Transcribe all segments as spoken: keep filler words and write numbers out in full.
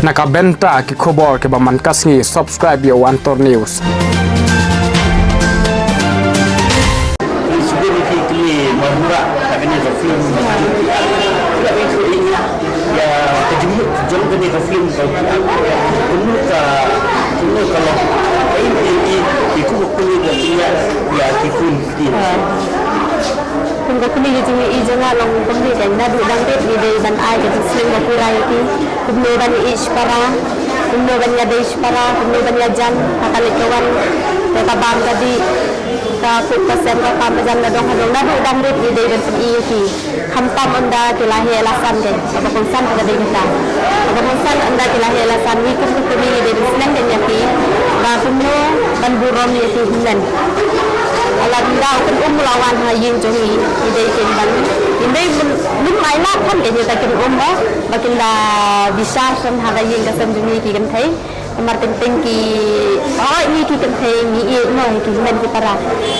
Na ka bynta ki khubor kiba man ka sngi, subscribe ïa u Antor News. Ngi sngewbha ïa ki kmie marwei ha kane ka film. Ïa ka jingmut jong kane ka film ka kumno ka kumno ka long. Ai ki ki ki kumno kumno ïa ïa ki film ki. Kum ka kmie ka jingïohi jong nga long kumne, ka naduh dang rit ngi dei ban ai ka jingsneng ba pura ïa ki. Kumno ban ïeit shipara, kumno ban ïadei shipara, kumno ban ïajan ha ka leit ka wan, ka bam ka dih, ka kup ka sem, ka kam ka jan, ka dong ka dong. Naduh dang rit ngi dei ban pyni ïa ki. Khamtam ynda ki la heh la san, dei kaba kongsan ka dei kata. Kaba kongsan ynda ki la heh la san, ngi kum ka kmie ngi dei ban sneng ïa ki ba kumno ban burom ïa ki hynmen. Lada u kynum u la wan ha ïing jong ngi, ngi dei kin ban, ngi dei ban nym ai lad than, ka jingïathuh kynum ba, ba kin da bishar shen ha ka ïing ka sem jong ngi ki kynthei. Namar teng teng ki, oi, ngi ki kynthei ngi ïeit mo ïa ki hynmen ki para.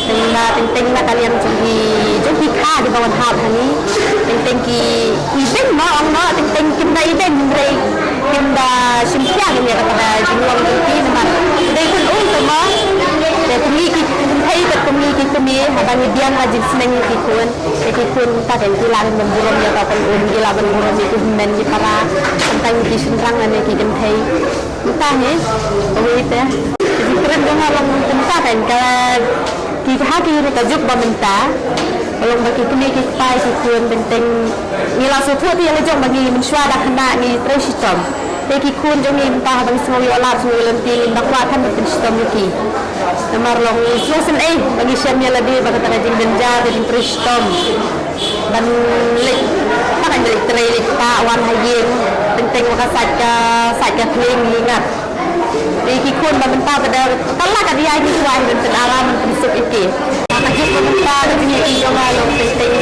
Teng na, teng teng na ka liang jong ki, jong ki kha kiba wan hap ha ngi. Teng teng ki ibeiñ mo, ong mo, teng teng kim da ibeiñ, hynrei kim da shim khia ïa kata ka jinglong jong ki, namar dei kynum te mo. Te kum ngi ki kynthei bad kum ngi ki kmie, haba ngi biang ka jingsneng ïa ki khun, ïa ki khun, ta teng ki lah ban burom ïa ka kynum, ki lah ban burom ïa ki hynmen ki para, teng teng ki shynrang lane ki kynthei. Mynta hi, kawei te. Ka jingkren jong nga long mynta kan ka, ki ha ki ruh ka juk ba mynta. Long ba ki kmie ki kpa ki khun teng teng. Ngi la sngewthuh te ïa la jong ba ngi mynshuwa da khynnah ngi trei shitom. Te ki khun jong ngi mynta haba ngi sngew ïoh lad sngew ïoh lynti ngim da kwah than ban pynshitom ïa ki. Namar long sngewsynei ba ngi shem ïa lade ba kata ka jingbynja ka jingtrei shitom. Ban leit, ba ngan leit trei leit kpa wan ha ïing, teng teng ba ka sait ka, sait ka khlieng hi ngat. Te ki khun ba mynta ba da, tang la ka dei ngi kwah ban pynara ban pynsuk ïa ki. Ka juk ba mynta ka jingïohi jong nga long teng teng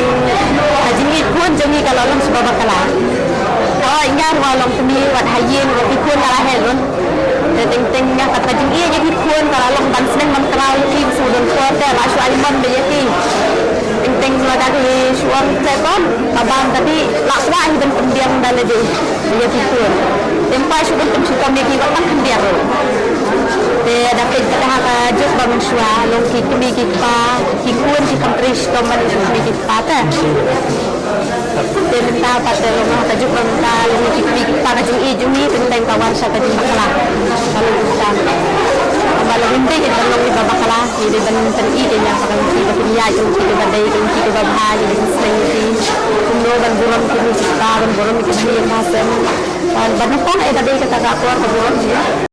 ka jingïeit khun jong ngi ka la long shu ba bakla. Ka oi nga ruh long kmie wat ha ïing ruh ki khun ka la heh lut. Te teng teng ïa kata ka jingïeit ïa ki khun ka la long ban sneng ban kraw ïa ki, shu don por te la shu ai mon ba ïa ki. Teng teng lada ki shu ong te kon ka bam ka dih la kwah hi ban pynbiang da lade ïa ki khun. Te ym pat shu ban pynshitom ïa ki ba tang khyndiat ruh. Te da peit pat ha ka juk ba mynshuwa long ki kmie ki kpa ki khun ki pyntrei shitom ban ïa ki kmie ki kpa te. Te mynta pat te long ha ka juk ba mynta long ki kmie ki kpa ka jingïeit jong ngi teng teng ka wan sha ka jingbakla. Ka long kumta. Ba long ym dei ban long kiba bakla, ngi dei ban pyni ïa ka longki ba kin ïaid, longki kaba dei, longki kaba bha, ngi dei ban sneng ïa ki. Kumno ban burom ki kmie ki kpa, ban burom ki kmie ba sem. Ban, ban nyngkong eh ka dei kata ka akor ka burom